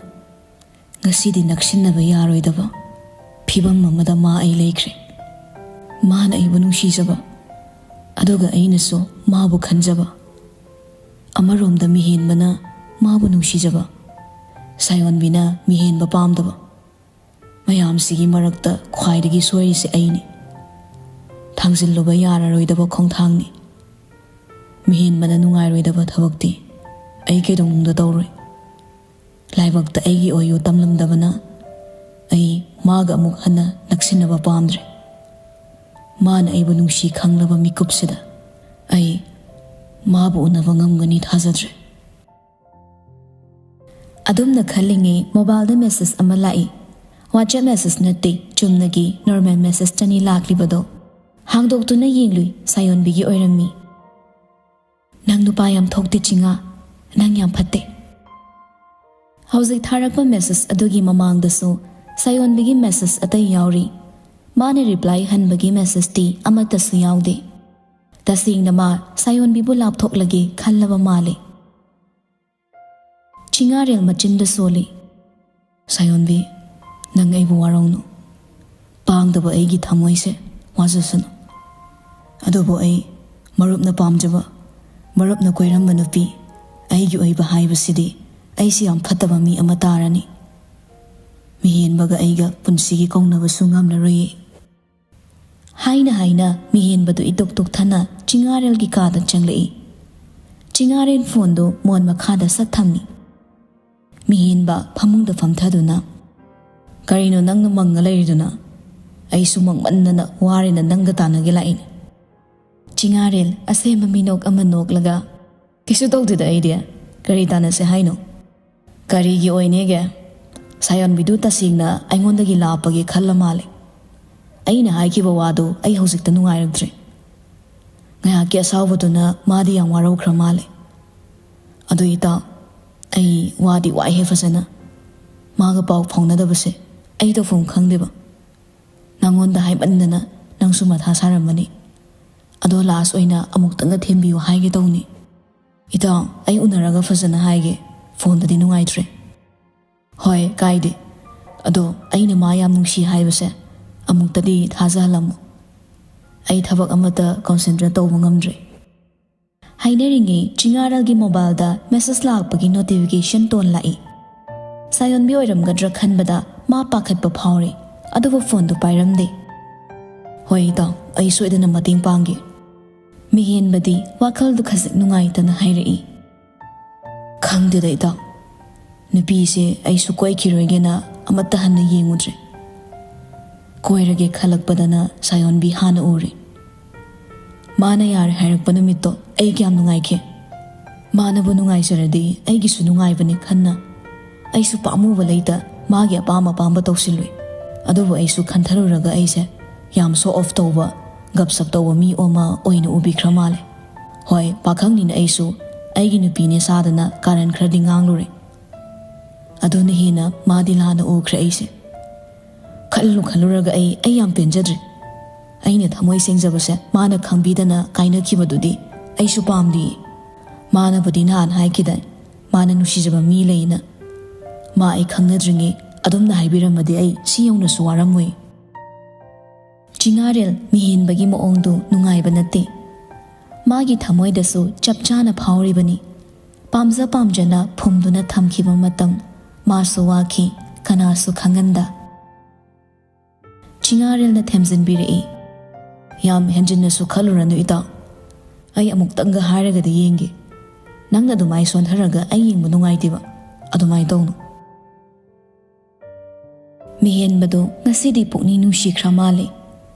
ꯉꯁꯤꯗꯤ ꯅꯛꯁꯤꯟꯅꯕ ꯌꯥꯔꯣꯏꯗꯕ ꯐꯤꯕꯝ ꯑꯃꯗ ꯃꯥ ꯑꯩ ꯂꯩꯈ꯭ꯔꯦ꯫ ꯃꯥꯅ ꯑꯩꯕꯨ ꯅꯨꯡꯁꯤꯖꯕ, ꯑꯗꯨꯒ ꯑꯩꯅꯁꯨ ꯃꯥꯕꯨ ꯈꯟꯖꯕ꯫ ꯑꯃꯔꯣꯝꯗ ꯃꯤꯍꯦꯟꯕꯅ ꯃꯥꯕꯨ ꯅꯨꯡꯁꯤꯖꯕ, ꯁꯥꯌꯣꯟꯕꯤꯅ ꯃꯤꯍꯦꯟꯕ ꯄꯥꯝꯗꯕ꯫ ꯃꯌꯥꯝꯁꯤꯒꯤ ꯃꯔꯛꯇ ꯈ꯭ꯋꯥꯏꯗꯒꯤ ꯁꯣꯏꯔꯤꯁꯦ ꯑꯩꯅꯤ꯫ ꯊꯥꯡꯖꯤꯜꯂꯨꯕ ꯌꯥꯔꯔꯣꯏꯗꯕ ꯈꯣꯡꯊꯥꯡꯅꯤ꯫ ꯃꯤꯍꯦꯟꯕꯅ ꯅꯨꯡꯉꯥꯏꯔꯣꯏꯗꯕ ꯊꯕꯛꯇꯤ ꯑꯩ ꯀꯩꯗꯧꯅꯨꯡꯗ ꯇꯧꯔꯣꯏ꯫ ꯂꯥꯏꯕꯛꯇ ꯑꯩꯒꯤ ꯑꯣꯏꯌꯨ ꯇꯝꯂꯝꯗꯕꯅ ꯑꯩ ꯃꯥꯒ ꯑꯃꯨꯛ ꯍꯟꯅ ꯅꯛꯁꯤꯟꯅꯕ ꯄꯥꯝꯗ꯭ꯔꯦ꯫ ꯃꯥꯅ ꯑꯩꯕꯨ ꯅꯨꯡꯁꯤ ꯈꯪꯂꯕ ꯃꯤꯀꯨꯞꯁꯤꯗ ꯑꯩ ꯃꯥꯕꯨ ꯎꯅꯕ ꯉꯝꯒꯅꯤ ꯊꯥꯖꯗ꯭ꯔꯦ꯫" ꯑꯗꯨꯝꯅ ꯈꯜꯂꯤꯉꯩ ꯃꯣꯕꯥꯏꯜꯗ ꯃꯦꯁꯦꯖ ꯑꯃ ꯂꯥꯛꯏ꯫ WhatsApp ꯃꯦꯁꯦꯖ ꯅꯠꯇꯦ, ꯆꯨꯝꯅꯒꯤ ꯅꯣꯔꯃꯦꯜ ꯃꯦꯁꯦꯖꯇꯅꯤ ꯂꯥꯛꯂꯤꯕꯗꯣ꯫ ꯍꯥꯡꯗꯣꯛꯇꯨꯅ ꯌꯦꯡꯂꯨꯏ, ꯁꯥꯌꯣꯟꯕꯤꯒꯤ ꯑꯣꯏꯔꯝꯃꯤ꯫ "ꯅꯪ ꯅꯨꯄꯥ ꯌꯥꯝ ꯊꯣꯛꯇꯦ ꯆꯤꯉꯥ, ꯅꯪ ꯌꯥꯝ ꯐꯠꯇꯦ꯫" ꯍꯧꯖꯤꯛ ꯊꯥꯔꯛꯄ ꯃꯦꯁꯦꯖ ꯑꯗꯨꯒꯤ ꯃꯃꯥꯡꯗꯁꯨ ꯁꯥꯌꯣꯟꯕꯤꯒꯤ ꯃꯦꯁꯦꯖ ꯑꯇꯩ ꯌꯥꯎꯔꯤ꯫ ꯃꯥꯅ ꯔꯤꯄ꯭ꯂꯥꯏ ꯍꯟꯕꯒꯤ ꯃꯦꯁꯦꯖꯇꯤ ꯑꯃꯠꯇꯁꯨ ꯌꯥꯎꯗꯦ꯫ ꯇꯁꯦꯡꯅ ꯃꯥ ꯁꯥꯌꯣꯟꯕꯤꯕꯨ ꯂꯥꯞꯊꯣꯛꯂꯒꯦ ꯈꯜꯂꯕ ꯃꯥꯜꯂꯦ꯫ ꯆꯤꯉꯥꯔꯦꯜ ꯃꯆꯤꯟꯗ ꯁꯣꯜꯂꯤ꯫ "ꯁꯥꯌꯣꯟꯕꯤ, ꯅꯪ ꯑꯩꯕꯨ ꯋꯥꯔꯧꯅꯨ꯫ ꯄꯥꯡꯗꯕ ꯑꯩꯒꯤ ꯊꯃꯣꯏꯁꯦ ꯋꯥꯖꯁꯅꯨ꯫ ꯑꯗꯨꯕꯨ ꯑꯩ ꯃꯔꯨꯞꯅ ꯄꯥꯝꯖꯕ, ꯃꯔꯨꯞꯅ ꯀꯣꯏꯔꯝꯕ ꯅꯨꯄꯤ ꯑꯩꯒꯤ ꯑꯣꯏꯕ ꯍꯥꯏꯕꯁꯤꯗꯤ ꯑꯩꯁꯤ ꯌꯥꯝ ꯐꯠꯇꯕ ꯃꯤ ꯑꯃ ꯇꯥꯔꯅꯤ꯫ ꯃꯤꯍꯦꯟꯕꯒ ꯑꯩꯒ ꯄꯨꯟꯁꯤꯒꯤ ꯀꯧꯅꯕꯁꯨ ꯉꯝꯂꯔꯣꯏꯌꯦ꯫ ꯍꯥꯏꯅ ꯍꯥꯏꯅ ꯃꯤꯍꯦꯟꯕꯗꯨ ꯏꯇꯣꯛ ꯇꯣꯛꯊꯅ ꯆꯤꯉꯥꯔꯦꯜꯒꯤ ꯀꯥꯗ ꯆꯪꯂꯛꯏ꯫ ꯆꯤꯉꯥꯔꯦꯜ ꯐꯣꯟꯗꯨ ꯃꯣꯟ ꯃꯈꯥꯗ ꯁꯠ ꯊꯝꯃꯤ꯫ ꯃꯤꯍꯦꯟꯕ ꯐꯃꯨꯡꯗ ꯐꯝꯊꯗꯨꯅ, "ꯀꯔꯤꯅꯣ ꯅꯪꯅ ꯃꯪꯉ ꯂꯩꯔꯤꯗꯨꯅ? ꯑꯩꯁꯨ ꯃꯪꯃꯟꯗꯅ ꯋꯥꯔꯦꯅ ꯅꯪꯒ ꯇꯥꯟꯅꯒꯦ ꯂꯥꯛꯏꯅꯦ꯫" ꯆꯤꯉꯥꯔꯦꯜ ꯑꯁꯦꯝꯕ ꯃꯤꯅꯣꯛ ꯑꯃ ꯅꯣꯛꯂꯒ, "ꯀꯩꯁꯨ ꯇꯧꯗꯦꯗ ꯑꯩꯗꯤ꯫ ꯀꯔꯤ ꯇꯥꯟꯅꯁꯦ ꯍꯥꯏꯅꯣ?" "ꯀꯔꯤꯒꯤ ꯑꯣꯏꯅꯦꯒꯦ? ꯁꯥꯌꯣꯟꯕꯤꯗꯨ ꯇꯁꯦꯡꯅ ꯑꯩꯉꯣꯟꯗꯒꯤ ꯂꯥꯞꯄꯒꯦ ꯈꯜꯂ ꯃꯥꯜꯂꯦ꯫ ꯑꯩꯅ ꯍꯥꯏꯈꯤꯕ ꯋꯥꯗꯨ ꯑꯩ ꯍꯧꯖꯤꯛꯇ ꯅꯨꯡꯉꯥꯏꯔꯛꯇ꯭ꯔꯦ꯫ ꯉꯥꯏꯍꯥꯛꯀꯤ ꯑꯁꯥꯎꯕꯗꯨꯅ ꯃꯥꯗꯤ ꯌꯥꯝ ꯋꯥꯔꯧꯈ꯭ꯔ ꯃꯥꯜꯂꯦ꯫ ꯑꯗꯨ ꯏꯇꯥꯎ, ꯑꯩ ꯋꯥꯗꯤ ꯋꯥꯏꯍꯦ ꯐꯖꯅ꯫ ꯃꯥꯒ ꯄꯥꯎ ꯐꯥꯎꯅꯗꯕꯁꯦ ꯑꯩ ꯇꯧꯐꯝ ꯈꯪꯗꯦꯕ꯫ ꯅꯪꯉꯣꯟꯗ ꯍꯥꯏꯃꯟꯗꯅ ꯅꯪꯁꯨ ꯃꯊꯥ ꯁꯥꯔꯝꯃꯅꯤ꯫ ꯑꯗꯣ ꯂꯥꯁ ꯑꯣꯏꯅ ꯑꯃꯨꯛꯇꯪꯒ ꯊꯦꯝꯕꯤꯌꯨ ꯍꯥꯏꯒꯦ ꯇꯧꯅꯤ꯫ ꯏꯇꯥꯎ, ꯑꯩ ꯎꯅꯔꯒ ꯐꯖꯅ ꯍꯥꯏꯒꯦ꯫ ꯐꯣꯟꯗꯗꯤ ꯅꯨꯡꯉꯥꯏꯇ꯭ꯔꯦ꯫" "ꯍꯣꯏ, ꯀꯥꯏꯗꯦ꯫ ꯑꯗꯣ ꯑꯩꯅ ꯃꯥ ꯌꯥꯝ ꯅꯨꯡꯁꯤ ꯍꯥꯏꯕꯁꯦ ꯑꯃꯨꯛꯇꯗꯤ ꯊꯥꯖꯍꯜꯂꯝꯃꯨ꯫ ꯑꯩ ꯊꯕꯛ ꯑꯃꯠꯇ ꯀꯣꯟꯁꯦꯟꯇ꯭ꯔꯦꯠ ꯇꯧꯕ ꯉꯝꯗ꯭ꯔꯦ꯫" ꯍꯥꯏꯅꯔꯤꯉꯩ ꯆꯤꯉꯥꯔꯦꯜꯒꯤ ꯃꯣꯕꯥꯏꯜꯗ ꯃꯦꯁꯦꯖ ꯂꯥꯛꯄꯒꯤ ꯅꯣꯇꯤꯐꯤꯀꯦꯁꯟ ꯇꯣꯟ ꯂꯥꯛꯏ꯫ ꯁꯥꯌꯣꯟꯕꯤ ꯑꯣꯏꯔꯝꯒꯗ꯭ꯔꯥ ꯈꯟꯕꯗ ꯃꯥ ꯄꯥꯈꯠꯄ ꯐꯥꯎꯔꯦ, ꯑꯗꯨꯕꯨ ꯐꯣꯟꯗꯨ ꯄꯥꯏꯔꯝꯗꯦ꯫ "ꯍꯣꯏ ꯏꯇꯥꯎ, ꯑꯩ ꯁꯣꯏꯗꯅ ꯃꯇꯦꯡ ꯄꯥꯡꯒꯦ꯫" ꯃꯤꯍꯦꯟꯕꯗꯤ ꯋꯥꯈꯜꯗꯨ ꯈꯖꯤꯛ ꯅꯨꯡꯉꯥꯏꯇꯅ ꯍꯥꯏꯔꯛꯏ꯫ "ꯈꯪꯗꯦꯗ ꯏꯇꯥꯎ, ꯅꯨꯄꯤꯁꯦ ꯑꯩꯁꯨ ꯀꯣꯏꯈꯤꯔꯣꯏꯒꯦꯅ ꯑꯃꯠꯇ ꯍꯟꯅ ꯌꯦꯡꯉꯨꯗ꯭ꯔꯦ꯫ ꯀꯣꯏꯔꯒꯦ ꯈꯜꯂꯛꯄꯗꯅ ꯁꯥꯌꯣꯟꯕꯤ ꯍꯥꯟꯅ ꯎꯔꯦ꯫ ꯃꯥꯅ ꯌꯥꯔꯦ ꯍꯥꯏꯔꯛꯄ ꯅꯨꯃꯤꯠꯇꯣ ꯑꯩ ꯀꯌꯥꯝ ꯅꯨꯡꯉꯥꯏꯈꯤ꯫ ꯃꯥꯅꯕꯨ ꯅꯨꯡꯉꯥꯏꯖꯔꯗꯤ ꯑꯩꯒꯤꯁꯨ ꯅꯨꯡꯉꯥꯏꯕꯅꯤ ꯈꯟꯅ ꯑꯩꯁꯨ ꯄꯥꯝꯃꯨꯕ ꯂꯩꯇ ꯃꯥꯒꯤ ꯑꯄꯥꯝ ꯑꯄꯥꯝꯕ ꯇꯧꯁꯤꯜꯂꯨꯏ꯫ ꯑꯗꯨꯕꯨ ꯑꯩꯁꯨ ꯈꯟꯊꯔꯨꯔꯒ ꯑꯩꯁꯦ ꯌꯥꯝ ꯁꯣ ꯑꯣꯐ ꯇꯧꯕ, ꯒꯞꯁꯞ ꯇꯧꯕ ꯃꯤ ꯑꯃ ꯑꯣꯏꯅ ꯎꯕꯤꯈ꯭ꯔ ꯃꯥꯜꯂꯦ꯫ ꯍꯣꯏ, ꯄꯥꯈꯪꯅꯤꯅ ꯑꯩꯁꯨ ꯑꯩꯒꯤ ꯅꯨꯄꯤꯅꯦ ꯁꯥꯗꯅ ꯀꯥꯔꯟ ꯈꯔꯗꯤ ꯉꯥꯡꯂꯨꯔꯦ꯫ ꯑꯗꯨꯅ ꯍꯦꯟꯅ ꯃꯥꯗꯤ ꯂꯥꯟꯅ ꯎꯈ꯭ꯔꯦ ꯑꯩꯁꯦ꯫ ꯈꯜꯂꯨ ꯈꯜꯂꯨꯔꯒ ꯑꯩ, ꯑꯩ ꯌꯥꯝ ꯄꯦꯟꯖꯗ꯭ꯔꯦ꯫ ꯑꯩꯅ ꯊꯃꯣꯏ ꯁꯦꯡꯖꯕꯁꯦ ꯃꯥꯅ ꯈꯪꯕꯤꯗꯅ ꯀꯥꯏꯅꯈꯤꯕꯗꯨꯗꯤ ꯑꯩꯁꯨ ꯄꯥꯝꯗꯤꯌꯦ꯫ ꯃꯥꯅꯕꯨꯗꯤ ꯅꯍꯥꯟ ꯍꯥꯏꯈꯤꯗꯥꯏ, ꯃꯥꯅ ꯅꯨꯡꯁꯤꯖꯕ ꯃꯤ ꯂꯩꯅ꯫ ꯃꯥ ꯑꯩ ꯈꯪꯅꯗ꯭ꯔꯤꯉꯩ ꯑꯗꯨꯝꯅ ꯍꯥꯏꯕꯤꯔꯝꯃꯗꯤ ꯑꯩ ꯁꯤ ꯌꯧꯅꯁꯨ ꯋꯥꯔꯝꯃꯣꯏ꯫" ꯆꯤꯉꯥꯔꯦꯜ ꯃꯤꯍꯦꯟꯕꯒꯤ ꯃꯑꯣꯡꯗꯨ ꯅꯨꯡꯉꯥꯏꯕ ꯅꯠꯇꯦ꯫ ꯃꯥꯒꯤ ꯊꯃꯣꯏꯗꯁꯨ ꯆꯞ ꯆꯥꯅ ꯐꯥꯎꯔꯤꯕꯅꯤ꯫ ꯄꯥꯝꯖ ꯄꯥꯝꯖꯅ ꯐꯨꯝꯗꯨꯅ ꯊꯝꯈꯤꯕ ꯃꯇꯝ ꯃꯥꯁꯨ ꯋꯥꯈꯤ, ꯀꯅꯥꯁꯨ ꯈꯪꯍꯟꯗ꯫ ꯆꯤꯉꯥꯔꯦꯜꯅ ꯊꯦꯝꯖꯤꯟꯕꯤꯔꯛꯏ꯫ "ꯌꯥꯝ ꯍꯦꯟꯖꯤꯟꯅꯁꯨ ꯈꯜꯂꯨꯔꯅꯨ ꯏꯇꯥꯎ꯫ ꯑꯩ ꯑꯃꯨꯛꯇꯪꯒ ꯍꯥꯏꯔꯒꯗꯤ ꯌꯦꯡꯒꯦ꯫ ꯅꯪꯅ ꯑꯗꯨꯃꯥꯏ ꯁꯣꯟꯊꯔꯒ ꯑꯩ ꯌꯦꯡꯕ ꯅꯨꯡꯉꯥꯏꯇꯦꯕ꯫ ꯑꯗꯨꯃꯥꯏ ꯇꯧꯅꯨ꯫" ꯃꯤꯍꯦꯟꯕꯗꯨ ꯉꯁꯤꯗꯤ ꯄꯨꯛꯅꯤꯡ ꯅꯨꯡꯁꯤꯈ꯭ꯔ ꯃꯥꯜꯂꯦ꯫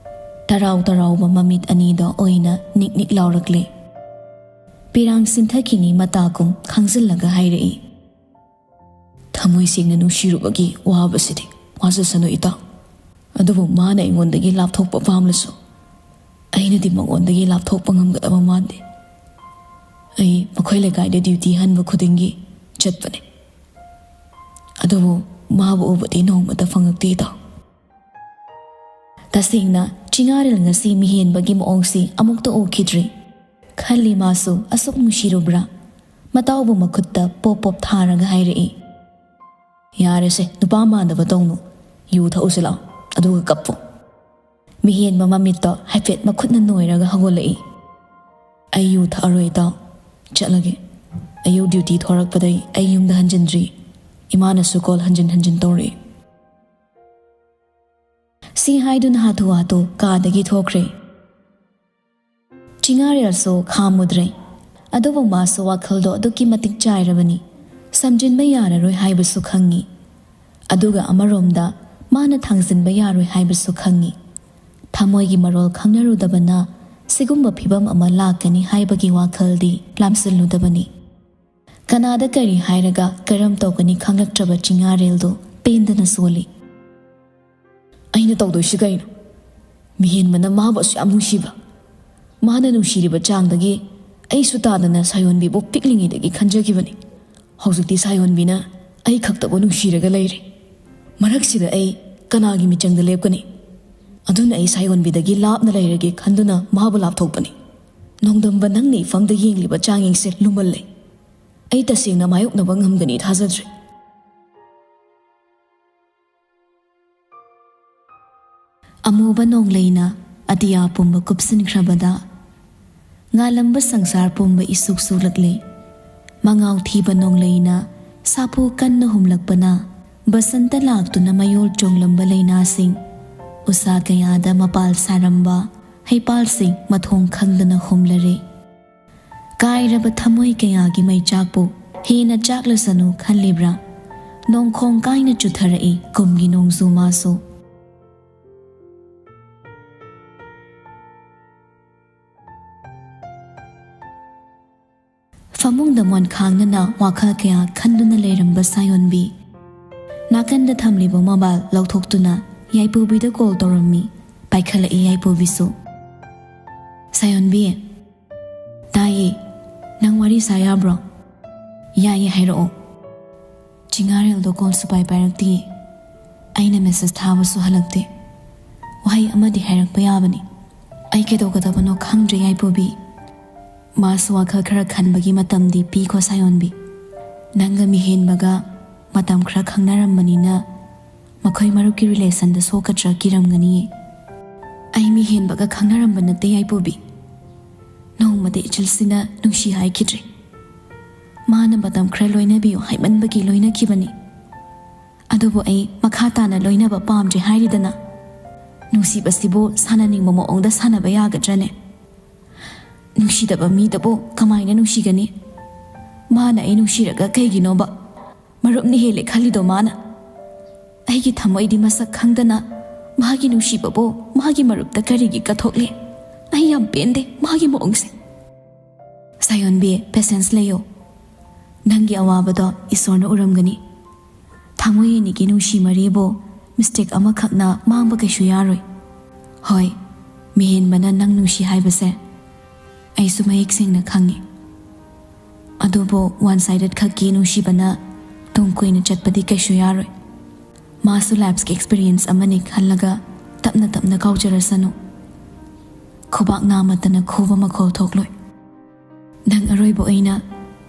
ꯇꯔꯥꯎ ꯇꯔꯥꯎꯕ ꯃꯃꯤꯠ ꯑꯅꯤꯗꯣ ꯑꯣꯏꯅ ꯅꯤꯛ ꯅꯤꯛ ꯂꯥꯎꯔꯛꯂꯦ꯫ ꯄꯤꯔꯥꯡ ꯁꯤꯟꯊꯈꯤꯅꯤ ꯃꯇꯥꯒꯨꯝ ꯈꯥꯡꯖꯤꯜꯂꯒ ꯍꯥꯏꯔꯛꯏ꯫ "ꯊꯃꯣꯏ ꯁꯦꯡꯅ ꯅꯨꯡꯁꯤꯔꯨꯕꯒꯤ ꯋꯥꯕꯁꯤꯗꯤ ꯋꯥꯖꯁꯅꯨ ꯏꯇꯥꯎ꯫ ꯑꯗꯨꯕꯨ ꯃꯥꯅ ꯑꯩꯉꯣꯟꯗꯒꯤ ꯂꯥꯞꯊꯣꯛꯄ ꯄꯥꯝꯂꯁꯨ ꯑꯩꯅꯗꯤ ꯃꯉꯣꯟꯗꯒꯤ ꯂꯥꯞꯊꯣꯛꯄ ꯉꯝꯒꯗꯕ ꯃꯥꯟꯗꯦ꯫ ꯑꯩ ꯃꯈꯣꯏ ꯂꯩꯀꯥꯏꯗ ꯗ꯭ꯌꯨꯇꯤ ꯍꯟꯕ ꯈꯨꯗꯤꯡꯒꯤ ꯆꯠꯄꯅꯦ꯫ ꯑꯗꯨꯕꯨ ꯃꯥꯕꯨ ꯎꯕꯗꯤ ꯅꯣꯡꯃꯇ ꯐꯪꯉꯛꯇꯦ ꯏꯇꯥꯎ꯫" ꯇꯁꯦꯡꯅ ꯆꯤꯉꯥꯔꯦꯜ ꯉꯁꯤ ꯃꯤꯍꯦꯟꯕꯒꯤ ꯃꯑꯣꯡꯁꯤ ꯑꯃꯨꯛꯇ ꯎꯈꯤꯗ꯭ꯔꯤ꯫ ꯈꯜꯂꯤ ꯃꯥꯁꯨ ꯑꯁꯨꯛ ꯅꯨꯡꯁꯤꯔꯨꯕ꯭ꯔꯥ? ꯃꯇꯥꯎꯕꯨ ꯃꯈꯨꯠꯇ ꯄꯣꯞ ꯄꯣꯞ ꯊꯥꯔꯒ ꯍꯥꯏꯔꯛꯏ꯫ "ꯌꯥꯔꯦꯁꯦ, ꯅꯨꯄꯥ ꯃꯥꯟꯗꯕ ꯇꯧꯅꯨ꯫ ꯌꯨ ꯊꯛꯎꯁꯤ ꯂꯥꯛꯑꯣ, ꯑꯗꯨꯒ ꯀꯞꯄꯣ꯫" ꯃꯤꯍꯦꯟꯕ ꯃꯃꯤꯠꯇꯣ ꯍꯥꯏꯐꯦꯠ ꯃꯈꯨꯠꯅ ꯅꯣꯏꯔꯒ ꯍꯧꯒꯠꯂꯛꯏ꯫ "ꯑꯩ ꯌꯨ ꯊꯛꯑꯔꯣꯏ ꯏꯇꯥꯎ, ꯆꯠꯂꯒꯦ꯫ ꯑꯌꯨꯛ ꯗ꯭ꯌꯨꯇꯤ ꯊꯣꯔꯛꯄꯗꯩ ꯑꯩ ꯌꯨꯝꯗ ꯍꯟꯖꯤꯟꯗ꯭ꯔꯤ꯫ ꯏꯃꯥꯅꯁꯨ ꯀꯣꯜ ꯍꯟꯖꯤꯟ ꯍꯟꯖꯤꯟ ꯇꯧꯔꯛꯏ꯫" ꯁꯤ ꯍꯥꯏꯗꯨꯅ ꯍꯥꯊꯨ ꯍꯥꯊꯨ ꯀꯥꯗꯒꯤ ꯊꯣꯛꯈ꯭ꯔꯦ꯫ ꯆꯤꯉꯥꯔꯦꯜꯁꯨ ꯈꯥꯝꯃꯨꯗ꯭ꯔꯦ꯫ ꯑꯗꯨꯕꯨ ꯃꯥꯁꯨ ꯋꯥꯈꯜꯗꯣ ꯑꯗꯨꯛꯀꯤ ꯃꯇꯤꯛ ꯆꯥꯏꯔꯕꯅꯤ꯫ ꯁꯝꯖꯤꯟꯕ ꯌꯥꯔꯔꯣꯏ ꯍꯥꯏꯕꯁꯨ ꯈꯪꯉꯤ꯫ ꯑꯗꯨꯒ ꯑꯃꯔꯣꯝꯗ ꯃꯥꯅ ꯊꯥꯡꯖꯤꯟꯕ ꯌꯥꯔꯣꯏ ꯍꯥꯏꯕꯁꯨ ꯈꯪꯉꯤ꯫ ꯊꯃꯣꯏꯒꯤ ꯃꯔꯣꯜ ꯈꯪꯅꯔꯨꯗꯕꯅ ꯁꯤꯒꯨꯝꯕ ꯐꯤꯚꯝ ꯑꯃ ꯂꯥꯛꯀꯅꯤ ꯍꯥꯏꯕꯒꯤ ꯋꯥꯈꯜꯗꯤ ꯂꯥꯝꯁꯤꯜꯂꯨꯗꯕꯅꯤ꯫ ꯀꯅꯥꯗ ꯀꯔꯤ ꯍꯥꯏꯔꯒ ꯀꯔꯝ ꯇꯧꯒꯅꯤ ꯈꯪꯂꯛꯇ꯭ꯔꯕ ꯆꯤꯉꯥꯔꯦꯜꯗꯨ ꯄꯦꯟꯗꯅ ꯁꯣꯜꯂꯤ꯫ "ꯑꯩꯅ ꯇꯧꯗꯣꯏꯁꯤ ꯀꯩꯅꯣ? ꯃꯤꯍꯦꯟꯕꯅ ꯃꯥꯕꯨ ꯑꯁꯨꯛ ꯌꯥꯝ ꯅꯨꯡꯁꯤꯕ꯫ ꯃꯥꯅ ꯅꯨꯡꯁꯤꯔꯤꯕ ꯆꯥꯡꯗꯒꯤ ꯑꯩꯁꯨ ꯇꯥꯗꯅ ꯁꯥꯌꯣꯟꯕꯤꯕꯨ ꯄꯤꯛꯂꯤꯉꯩꯗꯒꯤ ꯈꯟꯖꯈꯤꯕꯅꯤ꯫ ꯍꯧꯖꯤꯛꯇꯤ ꯁꯥꯌꯣꯟꯕꯤꯅ ꯑꯩ ꯈꯛꯇꯕꯨ ꯅꯨꯡꯁꯤꯔꯒ ꯂꯩꯔꯦ꯫ ꯃꯔꯛꯁꯤꯗ ꯑꯩ ꯀꯅꯥꯒꯤ ꯃꯤꯆꯪꯗ ꯂꯦꯞꯀꯅꯤ? ꯑꯗꯨꯅ ꯑꯩ ꯁꯥꯌꯣꯟꯕꯤꯗꯒꯤ ꯂꯥꯞꯅ ꯂꯩꯔꯒꯦ ꯈꯟꯗꯨꯅ ꯃꯥꯕꯨ ꯂꯥꯞꯊꯣꯛꯄꯅꯤ꯫ ꯅꯣꯡꯗꯝꯕ, ꯅꯪꯅ ꯏꯐꯝꯗ ꯌꯦꯡꯂꯤꯕ ꯆꯥꯡꯌꯦꯡꯁꯦ ꯂꯨꯃꯜꯂꯦ꯫ ꯑꯩ ꯇꯁꯦꯡꯅ ꯃꯥꯌꯣꯛꯅꯕ ꯉꯝꯒꯅꯤ ꯊꯥꯖꯗ꯭ꯔꯦ꯫" ꯑꯃꯨꯕ ꯅꯣꯡꯂꯩꯅ ꯑꯇꯤꯌꯥ ꯄꯨꯝꯕ ꯀꯨꯞꯁꯤꯟꯈ꯭ꯔꯕꯗ, ꯉꯥꯜꯂꯝꯕ ꯁꯪꯁꯥꯔ ꯄꯨꯝꯕ ꯏꯁꯨꯛ ꯁꯨꯛꯂꯛꯂꯦ꯫ ꯃꯉꯥꯎ ꯊꯤꯕ ꯅꯣꯡꯂꯩꯅ ꯁꯥꯐꯨ ꯀꯟꯅ ꯍꯨꯝꯂꯛꯄꯅ ꯕꯁꯟꯇ ꯂꯥꯛꯇꯨꯅ ꯃꯌꯣꯜ ꯆꯣꯡꯂꯝꯕ ꯂꯩꯅꯥꯁꯤꯡ, ꯎꯁꯥ ꯀꯌꯥꯗ ꯃꯄꯥꯜ ꯁꯥꯔꯝꯕ ꯍꯩꯄꯥꯜꯁꯤꯡ ꯃꯊꯣꯡ ꯈꯪꯗꯅ ꯍꯨꯝꯂꯔꯦ꯫ ꯀꯥꯏꯔꯕ ꯊꯃꯣꯏ ꯀꯌꯥꯒꯤ ꯃꯩꯆꯥꯛꯄꯨ ꯍꯦꯟꯅ ꯆꯥꯛꯂꯁꯅꯨ ꯈꯜꯂꯤꯕ꯭ꯔꯥ? ꯅꯣꯡꯈꯣꯡ ꯀꯥꯏꯅ ꯆꯨꯊꯔꯛꯏ ꯀꯨꯝꯒꯤ ꯅꯣꯡꯖꯨ ꯃꯥꯁꯨ꯫ ꯐꯃꯨꯡꯗ ꯃꯣꯟ ꯈꯥꯡꯗꯨꯅ ꯋꯥꯈꯜ ꯀꯌꯥ ꯈꯟꯗꯨꯅ ꯂꯩꯔꯝꯕ ꯁꯥꯌꯣꯟꯕꯤ, ꯅꯥꯀꯟꯗ ꯊꯝꯂꯤꯕ ꯃꯣꯕꯥꯏꯜ ꯂꯧꯊꯣꯛꯇꯨꯅ ꯌꯥꯏꯄꯨꯕꯤꯗ ꯀꯣꯜ ꯇꯧꯔꯝꯃꯤ꯫ ꯄꯥꯏꯈꯠꯂꯛꯏ ꯌꯥꯏꯄꯨꯕꯤꯁꯨ꯫ "ꯁꯥꯌꯣꯟꯕꯤ"꯫ "ꯇꯥꯏꯌꯦ꯫ ꯅꯪ ꯋꯥꯔꯤ ꯁꯥ ꯌꯥꯕ꯭ꯔꯣ?" "ꯌꯥꯏꯌꯦ, ꯍꯥꯏꯔꯛꯑꯣ"꯫ ꯆꯤꯉꯥꯔꯦꯜꯗꯣ ꯀꯣꯜ ꯁꯨꯄꯥꯏ ꯄꯥꯏꯔꯛꯇꯤꯌꯦ꯫ ꯑꯩꯅ ꯃꯦꯁꯦꯖ ꯊꯥꯕꯁꯨ ꯍꯜꯂꯛꯇꯦ꯫ ꯋꯥꯍꯩ ꯑꯃꯗꯤ ꯍꯥꯏꯔꯛꯄ ꯌꯥꯕꯅꯤ꯫ ꯑꯩ ꯀꯩꯗꯧꯒꯗꯕꯅꯣ ꯈꯪꯗ꯭ꯔꯦ ꯌꯥꯏꯄꯨꯕꯤ꯫ ꯃꯥꯁꯨ ꯋꯥꯈꯜ ꯈꯔ ꯈꯟꯕꯒꯤ ꯃꯇꯝꯗꯤ ꯄꯤꯈꯣ ꯁꯥꯌꯣꯟꯕꯤ꯫ ꯅꯪꯒ ꯃꯤꯍꯦꯟꯕꯒ ꯃꯇꯝ ꯈꯔ ꯈꯪꯅꯔꯝꯕꯅꯤꯅ ꯃꯈꯣꯏ ꯃꯔꯨꯞꯀꯤ ꯔꯤꯂꯦꯁꯟꯗ ꯁꯣꯛꯀꯗ꯭ꯔꯥ ꯀꯤꯔꯝꯒꯅꯤꯌꯦ꯫ ꯑꯩ ꯃꯤꯍꯦꯟꯕꯒ ꯈꯪꯅꯔꯝꯕ ꯅꯠꯇꯦ ꯌꯥꯏꯄꯨꯕꯤ꯫ ꯅꯣꯡꯃꯗꯤ ꯏꯆꯤꯜꯁꯤꯅ ꯅꯨꯡꯁꯤ ꯍꯥꯏꯈꯤꯗ꯭ꯔꯦ꯫ ꯃꯥꯅ ꯃꯇꯝ ꯈꯔ ꯂꯣꯏꯅꯕꯤꯌꯨ ꯍꯥꯏꯃꯟꯕꯒꯤ ꯂꯣꯏꯅꯈꯤꯕꯅꯤ꯫ ꯑꯗꯨꯕꯨ ꯑꯩ ꯃꯈꯥ ꯇꯥꯅ ꯂꯣꯏꯅꯕ ꯄꯥꯝꯗ꯭ꯔꯦ ꯍꯥꯏꯔꯤꯗꯅ꯫ ꯅꯨꯡꯁꯤꯕꯁꯤꯕꯨ ꯁꯥꯟꯅꯅꯤꯡꯕ ꯃꯑꯣꯡꯗ ꯁꯥꯟꯅꯕ ꯌꯥꯒꯗ꯭ꯔꯅꯦ? ꯅꯨꯡꯁꯤꯗꯕ ꯃꯤꯗꯕꯨ ꯀꯃꯥꯏꯅ ꯅꯨꯡꯁꯤꯒꯅꯤ? ꯃꯥꯅ ꯑꯩ ꯅꯨꯡꯁꯤꯔꯒ ꯀꯩꯒꯤꯅꯣꯕ ꯃꯔꯨꯞꯅ ꯍꯦꯜꯂꯦ ꯈꯜꯂꯤꯗꯣ ꯃꯥꯅ? ꯑꯩꯒꯤ ꯊꯃꯣꯏꯗꯤ ꯃꯁꯛ ꯈꯪꯗꯅ ꯃꯥꯒꯤ ꯅꯨꯡꯁꯤꯕꯕꯨ ꯃꯥꯒꯤ ꯃꯔꯨꯞꯇ ꯀꯔꯤꯒꯤ ꯀꯠꯊꯣꯛꯂꯦ? ꯑꯩ ꯌꯥꯝ ꯄꯦꯟꯗꯦ ꯃꯥꯒꯤ ꯃꯑꯣꯡꯁꯦ꯫ ꯁꯥꯌꯣꯟꯕꯤ, ꯄꯦꯁꯦꯟꯁ ꯂꯩꯌꯣ꯫ ꯅꯪꯒꯤ ꯑꯋꯥꯕꯗꯣ ꯏꯁꯣꯔꯅ ꯎꯔꯝꯒꯅꯤ꯫ ꯊꯃꯣꯏ ꯑꯅꯤꯒꯤ ꯅꯨꯡꯁꯤ ꯃꯔꯤꯕꯨ ꯃꯤꯁꯇꯦꯛ ꯑꯃꯈꯛꯅ ꯃꯥꯡꯕ ꯀꯩꯁꯨ ꯌꯥꯔꯣꯏ꯫ ꯍꯣꯏ, ꯃꯤꯍꯦꯟꯕꯅ ꯅꯪ ꯅꯨꯡꯁꯤ ꯍꯥꯏꯕꯁꯦ ꯑꯩꯁꯨ ꯃꯌꯦꯛ ꯁꯦꯡꯅ ꯈꯪꯉꯤ꯫ ꯑꯗꯨꯕꯨ ꯋꯥꯟ ꯁꯥꯏꯗꯦꯠ ꯈꯛꯀꯤ ꯅꯨꯡꯁꯤꯕꯅ ꯇꯨꯡ ꯀꯨꯏꯅ ꯆꯠꯄꯗꯤ ꯀꯩꯁꯨ ꯌꯥꯔꯣꯏ꯫ ꯃꯥꯁꯨ ꯂꯥꯏꯐꯀꯤ ꯑꯦꯛꯁꯄꯤꯔꯤꯌꯦꯟꯁ ꯑꯃꯅꯤ ꯈꯜꯂꯒ ꯇꯞꯅ ꯇꯞꯅ ꯀꯥꯎꯖꯔꯁꯅꯨ꯫ ꯈꯨꯕꯥꯛ ꯅꯥꯃꯠꯇꯅ ꯈꯨꯕ ꯃꯈꯣꯜ ꯊꯣꯛꯂꯣꯏ꯫ ꯅꯪ ꯑꯔꯣꯏꯕ ꯑꯣꯏꯅ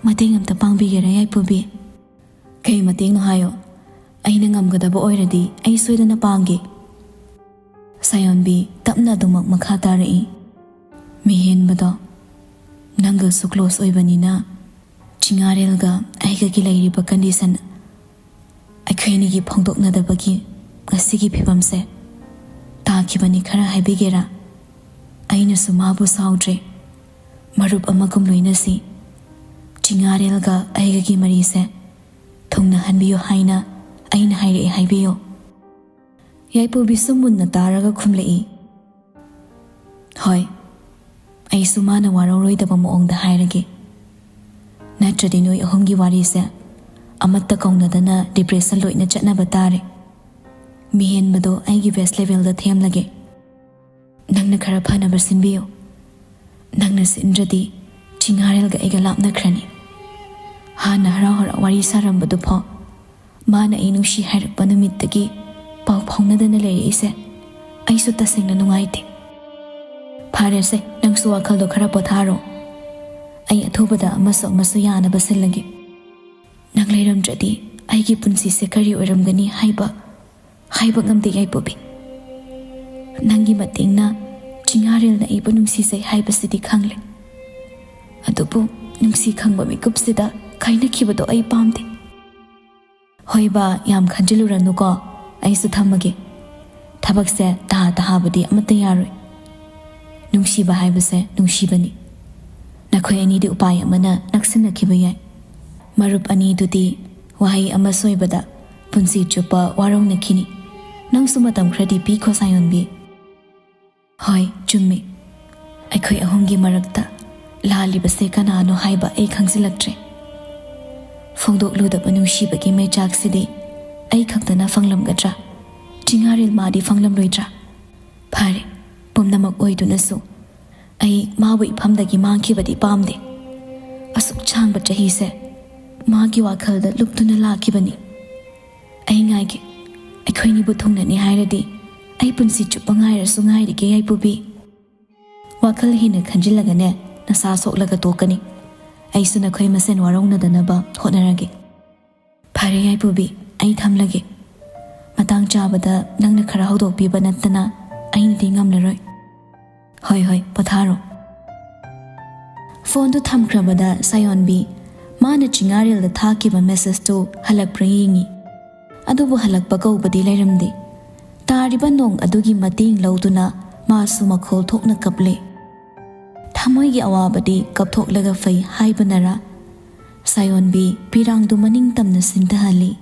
ꯃꯇꯦꯡ ꯑꯝꯇ ꯄꯥꯡꯕꯤꯒꯦꯔꯥ ꯌꯥꯏꯄꯨꯕꯤ? ꯀꯩ ꯃꯇꯦꯡꯅꯣ ꯍꯥꯏꯌꯣ? ꯑꯩꯅ ꯉꯝꯒꯗꯕ ꯑꯣꯏꯔꯗꯤ ꯑꯩ ꯁꯣꯏꯗꯅ ꯄꯥꯡꯒꯦ꯫ ꯁꯥꯌꯣꯟꯕꯤ ꯇꯞꯅ ꯑꯗꯨꯃꯛ ꯃꯈꯥ ꯇꯥꯔꯛꯏ꯫ ꯃꯤꯍꯦꯟꯕꯗꯣ, ꯅꯪꯒꯁꯨ ꯀ꯭ꯂꯣꯁ ꯑꯣꯏꯕꯅꯤꯅ ꯆꯤꯡꯉꯥꯔꯦꯜꯒ ꯑꯩꯒꯒꯤ ꯂꯩꯔꯤꯕ ꯀꯟꯗꯤꯁꯟ ꯑꯩꯈꯣꯏ ꯑꯅꯤꯒꯤ ꯐꯣꯡꯗꯣꯛꯅꯗꯕꯒꯤ ꯉꯁꯤꯒꯤ ꯐꯤꯕꯝꯁꯦ ꯇꯥꯈꯤꯕꯅꯤ꯫ ꯈꯔ ꯍꯥꯏꯕꯤꯒꯦꯔꯥ? ꯑꯩꯅꯁꯨ ꯃꯥꯕꯨ ꯁꯥꯎꯗ꯭ꯔꯦ꯫ ꯃꯔꯨꯞ ꯑꯃꯒꯨꯝ ꯂꯣꯏꯅꯁꯤ꯫ ꯆꯤꯡꯉꯥꯔꯦꯜꯒ ꯑꯩꯒꯒꯤ ꯃꯔꯤꯁꯦ ꯊꯨꯡꯅꯍꯟꯕꯤꯌꯨ ꯍꯥꯏꯅ ꯑꯩꯅ ꯍꯥꯏꯔꯛꯑꯦ ꯍꯥꯏꯕꯤꯌꯨ꯫ ꯌꯥꯏꯄꯨꯕꯤꯁꯨ ꯃꯨꯟꯅ ꯇꯥꯔꯒ ꯈꯨꯝꯂꯛꯏ, "ꯍꯣꯏ, ꯑꯩꯁꯨ ꯃꯥꯅ ꯋꯥꯔꯧꯔꯣꯏꯗꯕ ꯃꯑꯣꯡꯗ ꯍꯥꯏꯔꯒꯦ꯫ ꯅꯠꯇ꯭ꯔꯗꯤ ꯅꯣꯏ ꯑꯍꯨꯝꯒꯤ ꯋꯥꯔꯤꯁꯦ ꯑꯃꯠꯇ ꯀꯧꯅꯗꯅ ꯗꯤꯄ꯭ꯔꯦꯁꯟ ꯂꯣꯏꯅ ꯆꯠꯅꯕ ꯇꯥꯔꯦ꯫ ꯃꯤꯍꯦꯟꯕꯗꯣ ꯑꯩꯒꯤ ꯕꯦꯁ ꯂꯦꯚꯦꯜꯗ ꯊꯦꯝꯂꯒꯦ꯫ ꯅꯪꯅ ꯈꯔ ꯐꯅꯕ ꯁꯤꯟꯕꯤꯌꯨ꯫ ꯅꯪꯅ ꯁꯤꯟꯗ꯭ꯔꯗꯤ ꯆꯤꯡꯉꯥꯔꯦꯜꯒ ꯑꯩꯒ ꯂꯥꯞꯅꯈ꯭ꯔꯅꯤ꯫ ꯍꯥꯟꯅ ꯍꯔꯥꯎ ꯍꯔꯥꯎ ꯋꯥꯔꯤ ꯁꯥꯔꯝꯕꯗꯨ ꯐꯥꯎ ꯃꯥꯅ ꯑꯩ ꯅꯨꯡꯁꯤ ꯍꯥꯏꯔꯛꯄ ꯅꯨꯃꯤꯠꯇꯒꯤ ꯄꯥꯎ ꯐꯥꯎꯅꯗꯅ ꯂꯩꯔꯛꯏꯁꯦ ꯑꯩꯁꯨ ꯇꯁꯦꯡꯅ ꯅꯨꯡꯉꯥꯏꯇꯦ꯫ ꯐꯔꯦꯁꯦ, ꯅꯪꯁꯨ ꯋꯥꯈꯜꯗꯣ ꯈꯔ ꯄꯣꯊꯥꯔꯣ꯫ ꯑꯩ ꯑꯊꯨꯕꯗ ꯑꯃꯁꯨ ꯑꯃꯁꯨ ꯌꯥꯅꯕ ꯁꯤꯜꯂꯒꯦ꯫ ꯅꯪ ꯂꯩꯔꯝꯗ꯭ꯔꯗꯤ ꯑꯩꯒꯤ ꯄꯨꯟꯁꯤꯁꯦ ꯀꯔꯤ ꯑꯣꯏꯔꯝꯒꯅꯤ ꯍꯥꯏꯕ ꯍꯥꯏꯕ ꯉꯝꯗꯦ ꯌꯥꯏꯄꯨꯕꯤ꯫ ꯅꯪꯒꯤ ꯃꯇꯦꯡꯅ ꯆꯤꯡꯉꯥꯔꯦꯜꯅ ꯑꯩꯕꯨ ꯅꯨꯡꯁꯤꯖꯩ ꯍꯥꯏꯕꯁꯤꯗꯤ ꯈꯪꯂꯦ꯫ ꯑꯗꯨꯕꯨ ꯅꯨꯡꯁꯤ ꯈꯪꯕ ꯃꯤꯀꯨꯞꯁꯤꯗ ꯀꯥꯏꯅꯈꯤꯕꯗꯣ ꯑꯩ ꯄꯥꯝꯗꯦ꯫ ꯍꯣꯏ ꯕꯥ, ꯌꯥꯝ ꯈꯟꯖꯤꯜꯂꯨꯔꯅꯨꯀꯣ, ꯑꯩꯁꯨ ꯊꯝꯃꯒꯦ꯫ ꯊꯕꯛꯁꯦ ꯇꯍꯥ ꯇꯍꯥꯕꯨꯗꯤ ꯑꯃꯠꯇ ꯌꯥꯔꯣꯏ꯫ ꯅꯨꯡꯁꯤꯕ ꯍꯥꯏꯕꯁꯦ ꯅꯨꯡꯁꯤꯕꯅꯤ꯫ ꯅꯈꯣꯏ ꯑꯅꯤꯗꯤ ꯎꯄꯥꯏ ꯑꯃꯅ ꯅꯛꯁꯤꯟꯅꯈꯤꯕ ꯌꯥꯏ꯫ ꯃꯔꯨꯞ ꯑꯅꯤꯗꯨꯗꯤ ꯋꯥꯍꯩ ꯑꯃ ꯁꯣꯏꯕꯗ ꯄꯨꯟꯁꯤ ꯆꯨꯞꯄ ꯋꯥꯔꯧꯅꯈꯤꯅꯤ꯫ ꯅꯪꯁꯨ ꯃꯇꯝ ꯈꯔꯗꯤ ꯄꯤꯈꯣ ꯁꯥꯌꯣꯟꯕꯤ꯫ ꯍꯣꯏ, ꯆꯨꯝꯃꯤ꯫ ꯑꯩꯈꯣꯏ ꯑꯍꯨꯝꯒꯤ ꯃꯔꯛꯇ ꯂꯥꯜꯂꯤꯕꯁꯦ ꯀꯅꯥꯅꯣ ꯍꯥꯏꯕ ꯑꯩ ꯈꯪꯖꯤꯜꯂꯛꯇ꯭ꯔꯦ꯫ ꯐꯣꯡꯗꯣꯛꯂꯨꯗꯕ ꯅꯨꯡꯁꯤꯕꯒꯤ ꯃꯩꯆꯥꯛꯁꯤꯗꯤ ꯑꯩ ꯈꯛꯇꯅ ꯐꯪꯂꯝꯒꯗ꯭ꯔꯥ? ꯆꯤꯡꯉꯥꯔꯦꯜ ꯃꯥꯗꯤ ꯐꯪꯂꯝꯂꯣꯏꯗ꯭ꯔꯥ? ꯐꯔꯦ, ꯄꯨꯝꯅꯃꯛ ꯑꯣꯏꯗꯨꯅꯁꯨ ꯑꯩ ꯃꯥꯕꯨ ꯏꯐꯝꯗꯒꯤ ꯃꯥꯡꯈꯤꯕꯗꯤ ꯄꯥꯝꯗꯦ꯫ ꯑꯁꯨꯛ ꯁꯥꯡꯕ ꯆꯍꯤꯁꯦ ꯃꯥꯒꯤ ꯋꯥꯈꯜꯗ ꯂꯨꯞꯇꯨꯅ ꯂꯥꯛꯈꯤꯕꯅꯤ꯫ ꯑꯩ ꯉꯥꯏꯒꯦ꯫ ꯑꯩꯈꯣꯏꯅꯤꯕꯨ ꯊꯨꯡꯅꯅꯤ ꯍꯥꯏꯔꯗꯤ ꯑꯩ ꯄꯨꯟꯁꯤ ꯆꯨꯞꯄ ꯉꯥꯏꯔꯁꯨ ꯉꯥꯏꯔꯒꯦ ꯌꯥꯏꯄꯨꯕꯤ꯫ ꯋꯥꯈꯜ ꯍꯦꯟꯅ ꯈꯟꯖꯤꯜꯂꯒꯅꯦ ꯅꯁꯥ ꯁꯣꯛꯂꯒ ꯇꯣꯛꯀꯅꯤ꯫ ꯑꯩꯁꯨ ꯅꯈꯣꯏ ꯃꯁꯦꯟ ꯋꯥꯔꯧꯅꯗꯅꯕ ꯍꯣꯠꯅꯔꯒꯦ꯫ ꯐꯔꯦ ꯌꯥꯏꯄꯨꯕꯤ, ꯑꯩ ꯊꯝꯂꯒꯦ꯫ ꯃꯇꯥꯡ ꯆꯥꯕꯗ ꯅꯪꯅ ꯈꯔ ꯍꯧꯗꯣꯛꯄꯤꯕ ꯅꯠꯇꯅ ꯑꯩꯅꯗꯤ ꯉꯝꯂꯔꯣꯏ꯫ ꯍꯣꯏ ꯍꯣꯏ, ꯄꯣꯊꯥꯔꯣ꯫ ꯐꯣꯟꯗꯨ ꯊꯝꯈ꯭ꯔꯕꯗ ꯁꯥꯌꯣꯟꯕꯤ ꯃꯥꯅ ꯆꯤꯉꯥꯔꯦꯜꯗ ꯊꯥꯈꯤꯕ ꯃꯦꯁꯦꯖꯇꯨ ꯍꯜꯂꯛꯄ꯭ꯔꯥ ꯌꯦꯡꯉꯤ꯫ ꯑꯗꯨꯕꯨ ꯍꯜꯂꯛꯄ ꯀꯧꯕꯗꯤ ꯂꯩꯔꯝꯗꯦ꯫ ꯇꯥꯔꯤꯕ ꯅꯣꯡ ꯑꯗꯨꯒꯤ ꯃꯇꯦꯡ ꯂꯧꯗꯨꯅ ꯃꯥꯁꯨ ꯃꯈꯣꯜ ꯊꯣꯛꯅ ꯀꯞꯂꯦ꯫ ꯊꯃꯣꯏꯒꯤ ꯑꯋꯥꯕꯗꯤ ꯀꯞꯊꯣꯛꯂꯒ ꯐꯩ ꯍꯥꯏꯕꯅꯔꯥ? ꯁꯥꯌꯣꯟꯕꯤ ꯄꯤꯔꯥꯡꯗꯨ ꯃꯅꯤꯡ ꯇꯝꯅ ꯁꯤꯟꯊꯍꯜꯂꯤ꯫